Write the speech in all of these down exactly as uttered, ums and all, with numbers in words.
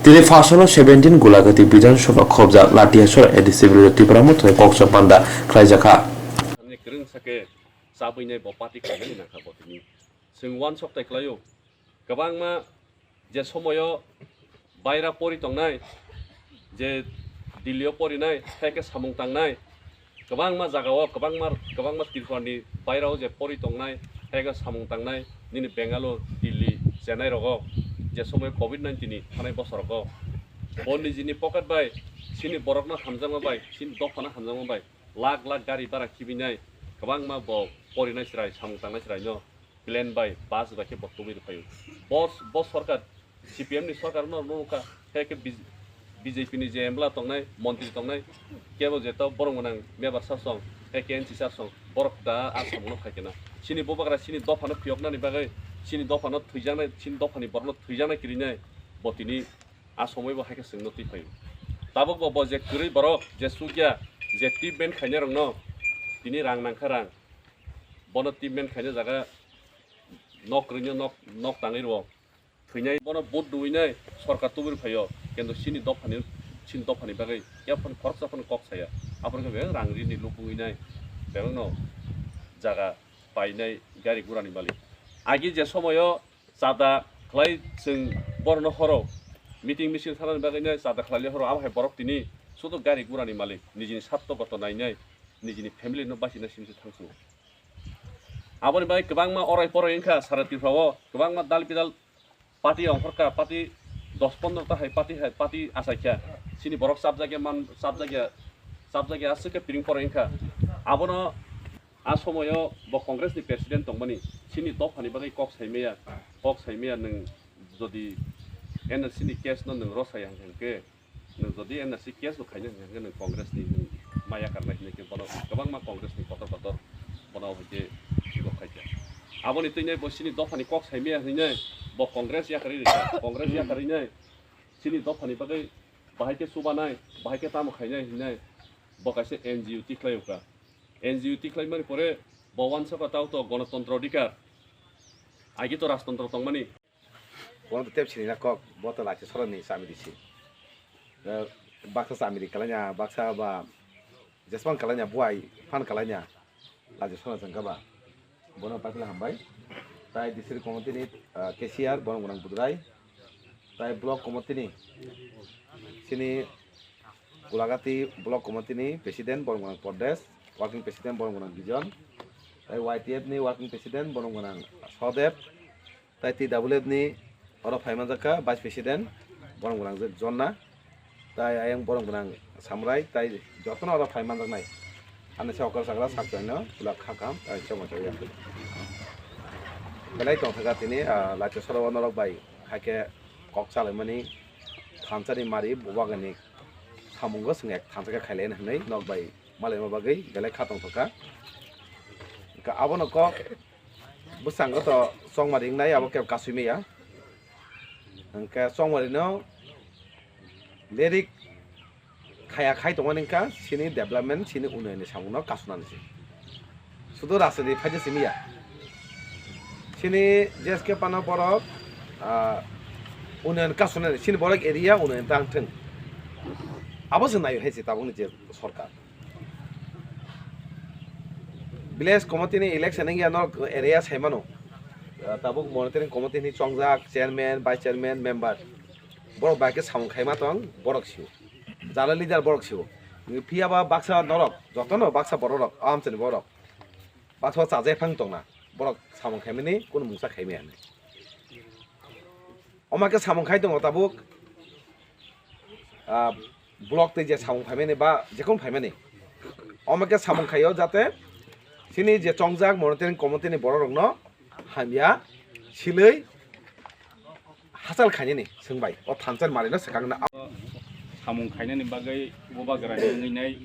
Tini first seventeen Gulagati Bidhan Sabha khobjak Latiya Sora A D C Tripura Motha kok chapanda khlaijakha. Kwrwng sake chabwi nai bo party khlainani nangkha bo tini. Chwng uansuk tai khlaio. Kwbangma je somoyo baira pori tongnai, je Delhi o porinai, hai khe samung tangnai, kwbangma jagao, kwbangma, kwbangma Tripura ni bairao je pori tongnai, hai khe samung tangnai, nini Bengaluru, Delhi, Chennai rogo, je somoyo covid nineteen ni thanai bosorogo, bo nijini pocket bai, chini borokno hamjakma bai, chini dophano hamjakma bai, lakh lakh gari bara khibinai, kwbangma bo porinai chwrai, samung tangnai chwraino plane bai, bus bai khe bo tubui rwphaio. Bo, bo sorkar, C P M ni sorkar no nukha, hai khe B J P ni je M L A tongnai, montri tongnai, kebo jeto borok gwnang member sasong, hai khe M C sasong, borok da a samung no khai khe na. Chini bubagra chini dophano phiyoknani bagwi, chini dophano thwijaknai, chini dophani borokno thwijaknai kirinai, bo tini a somoi bo hai khe chwngno twi phaio. Tabuk bo, bo je kwrwi borok, je sukya, je tip ben khainai rokno tini rang nangkha rang. Bono tip ben khaina jaga nok kwrwino nok, nok tangwi rwo. Thwinai bono vote duinai sorkar tubui phaio. Kintu chini dophani, chini dophani bagwi yaphano khoroksa phano kok saya. Aphano khe bebak rang rini luk wngwi nai, bebakno jaga painai gari gurani malik. Agi je somoyo chada khlai chwng borokno horo, meeting misil thanani bagwi nai chada khlaili horo, abo hai borok tini sudu gari gurani malik, nijini satto goto nainai, nijini family no bachina simse thangsu. Aboni bagwi kwbangma orai porai wngkha sara Tripura o, kwbangma dal bidal party ongkhorkha, party dos pondro ta hai party hai party achaikha, chini borok chapjakya man, chapjakya, chapjakya aswk khe piring porai wngkha. Abono A somoyo bo Congress ni president tongmani, chini dophani bagwi kok saimaya, kok saimaya nwng jodi N R C ni case no nwng rosai hwnkhe, nwng jodi N R C case bo khaina hwnkhe nwng Congress ni nwng maya karnai hinwi khe bono kwbangma Congress ni kotor kotor bono hwnkhe swigok khaikha. Aboni twinai bo chini dophani kok saimaya hinwi bo Congress yakarwi rikha, Congress yakarwi nai chini dophani bagwi bahai khe chubanai, bahai khe tamo khainai hinwi bo kaisa N G O tikhlai ukha. N G O tikhlaimani pore bo uansukha tao to gonotontro odhikar, agi to rajtontro tongmani. Bono to tep sinina kok, bo to lachi soroni chamiri si. Eh, baksa chamiri kalaina, baksa ba jespan kalaina, buai phan kalaina, lachi sorona changka ba. Bono paipila hambai. Tai district committee ni, eh, cashier, bono gwnang budrai. Tai block committee ni, sini Gulagati Block Committee ni President borok gwnang Pordes, Working President borok gwnang Bijon, tai Y T F ni Working President borok gwnang Sodev, tai T W F ni oro phaimanjakha Vice President borok gwnang je Jonna, tai ayang borok gwnang Samrai, tai jotono oro phaimanjaknai. Ani se okra sakra sakchaino pula khakam tai chongma chaya. Belai tongthaka tini, ah, lachi soro norok bai haikhe kok chalaimani thansa ni mari bubagani samungo chwng ek thansa khe khailai hinwi nok bai malaima bagwi belai kha tongthokha. Hwnkhe abono kok bwskango to chongmari wngnai abo kebo kasui maya. Hwnkhe chongmari no lerik khaya khai tongmani wngkha chini development, chini unnoyonni samungno kasunani se. Sudu rajniti phaide simi ya. Chini J S K pano borok, ah, unnoyon kasunani, chini borok area unnoyon tang thwng. Abo se nayo hai se tabukni je sorkar. Village committee ni election wngya norok area saimano. Ah, tabuk monitoring committee ni chongjak chairman, vice chairman, member. Borok bai khe samung khaima tong, borok sio. Jala leader borok sio. Phiya ba baksa norok, jotono baksa borok rok, o amchaini borok. Baksa chajai phang tongna, borok samung khaimani, kunu mungsa khaimani. Oma khe samung khai tongo tabuk, ah, block tei je samung phaimani ba jekon phaimani. Oma khe samung khaio jate chini je chongjak monitoring committee ni borok rokno hamya silwi hachal khainani swngbai o thansa ni mari no swkang na. Samung khainani bagwi bubagra ni wngwi nai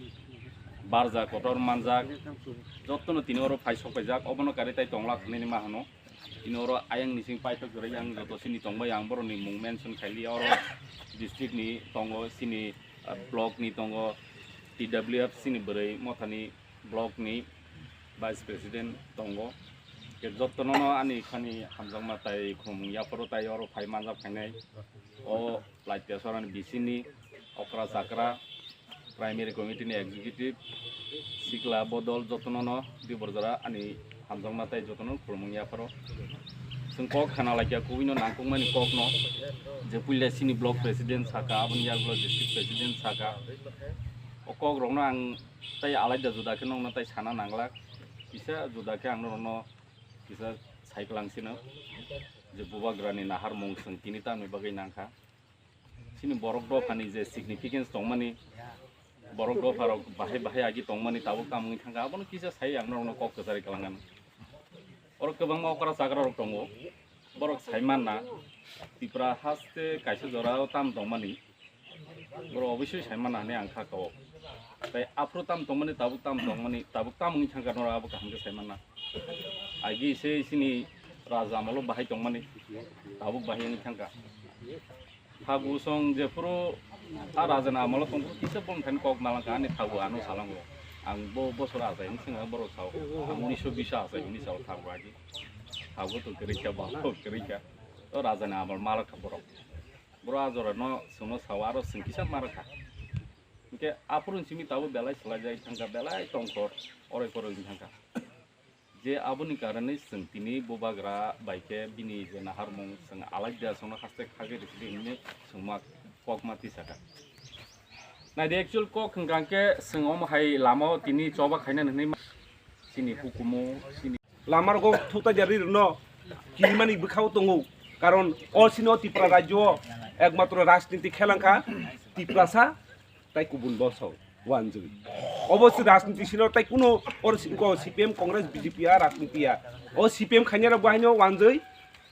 barjak kotor manjak jottono tini oro phai sok paijak obono kari tai tongla khainani ma hano tini oro ayang ni sing paithak jora yang joto sini tongbai ang borok ni mung mention khaili oro district ni tongo sini ah, block ni tongo T W F sini bwrwi mothani block ni vice president tongo. Jotono ani khani hamjakma tai khumung yapharo tai oro phai manjak phainai. O Laitya Sorani bisini okra chakra, primary committee ni executive, sikla bodol jotono no Diborjora ani hamjakma tai jotono khulumung yapharo. Chwng kok khana laikya kubui no nangkukmani kok no je puila sini block president saka, aboni yagulo district president saka. O kok rokno ang tai alaida juda khe nokno tai sana nanglak. Kisa juda khe ang norokno kisa saiklang sino je bubagrani naharmung chwng tini tamni bagwi nangkha. Chini borok dophani je significance tongmani, borok dopharok bahai bahai agi tongmani tabuk tamo wngwi thangkha, abono kisa sai ang norokno kok kwchari kwlangkha. Oro kwbangma okra chakra rok tongo, borok sai manna Tripura haste kaisa jorao tam tongmani, borok obviously sai manna hinwi ang kha kao. Tai aphuru tam tongmani, tabuk tam tongmani, tabuk tam wngwi thangkha norok abo kaham khe sai manna. Agi se chini raja amolo bahai tongmani, tabuk bahai wngwi thangkha. Thagu song jephuru a rajani amolo tongphuru kisa boni thani kok malangkha ani thagu ano salango. Ang bo bosor achai wngwi swngo borok sao. Ang unisho bish achai hwnwi sao thagu agi. Thagu to kwrwikha, babo kwrwikha. O rajani amol malakha borok. Borok a jorano chwngno sao aro chwng kisa malakha. Hinkhe aphuru simi tabuk belai swlaijak thangkha, belai tongkhor, oroi poroi wngwi thangkha. Je aboni karonwi chwng tini bubagra bai khe bini je naharmung chwng alaida chwngno haste khagwi rwsidi hinwi chwngma kokma tisakha. Naidi actual kok hwnkha khe chwng omo hai lamao tini choba khainani hinwi ma-, chini hukumu, chini lama rogo thukta jari rwno kirimani bwkhao tongo, karon o sino Tripura rajyo o ekmatro rajniti khelangkha Tiprasa tai kubun bosong wanjwi. Obo se rajniti sino tai kuno or si-, ko C P M, Congress, B J P a rajniti ya. O C P M khainai rok bo haino wanjwi.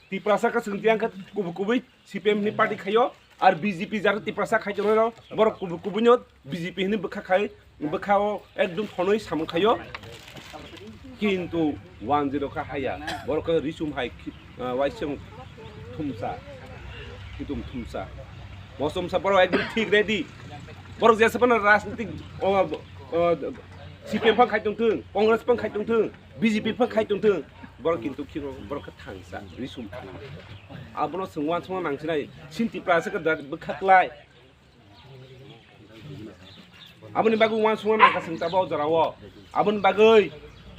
Tiprasa ka chwng tiyang kha kubu kubui C P M ni party khaio. Ar B J P jara Tiprasa khai tongnai rok borok kubu kubui no B J P hini bwkha khai bwkha o ekdom thonwi samung khaio. Kintu wanjwi rok kha haya. Borok kha risum hai khi-, ah, waisung thumsa. Khitum thumsa. Mosomsa borok ekdom thik ready. Borok jesa phano rajnitik, o, o, C P M phang khai tongthung, Congress phang khai tongthung, B J P phang khai tongthung, borok kintu khiro borok kha thangsa, risum thangsa. Abono chwng uansukna nangsinai, sin Tiprasa khe da bwkha klai. Aboni bagwi uansukna nangkha chwng tabuk o jorao. Aboni bagwi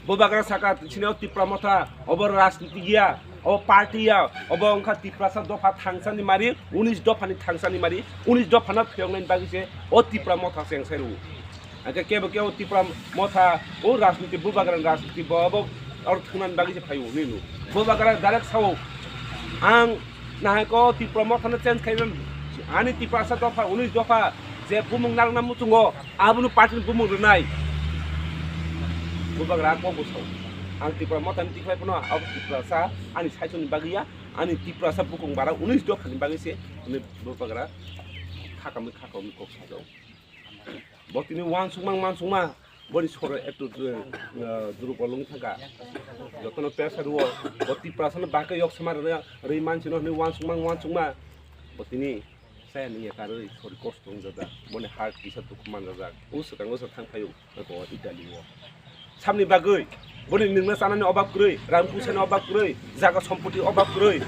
bubagra saka sini o Tipra Motha, obo rajniti ya, obo party ya, obo wngkha Tiprasa dopha thangsani mari, unis dophani thangsani mari, unis dophano phiyoknani bagwi se o Tipra Motha se engsai rwo. Hake kebo kebo Tipra Motha o rajniti bubagra rajniti bo obo aro thwngnani bagwi se phaio hwnwi no. Bubagra direct sao, ang nahai ko Tipra Mothano change khaiwi ani Tiprasa dopha, unis dopha je bumung narwkna muchungo, abono party ni bumung rwnai. Bubagra kok bo sao. Ang Tipra Mothani tikhlai phano abo Tiprasa ani saichung ni bagwi ya, ani Tiprasa bukung bara unis dophani bagwi se hwnwi bubagra khakamwi khakamwi kok sajao. Bo tini uansukma uansukma boni soro ektu, eh, durubol wng thangkha. Jotono pressure rwo, bo Tiprasano bagwi yok sama rwna rwi mansino hwnwi uansukma uansukma. Bo tini saya nungya karwi sori kosto wngjajak. Boni heart kisa dukhu manjajak. O swkang o swk thang phaio, eko Italy o. Samni bagwi boni nungna chanani obab kwrwi, rang puisani obab kwrwi, jaga sompoti obab kwrwi.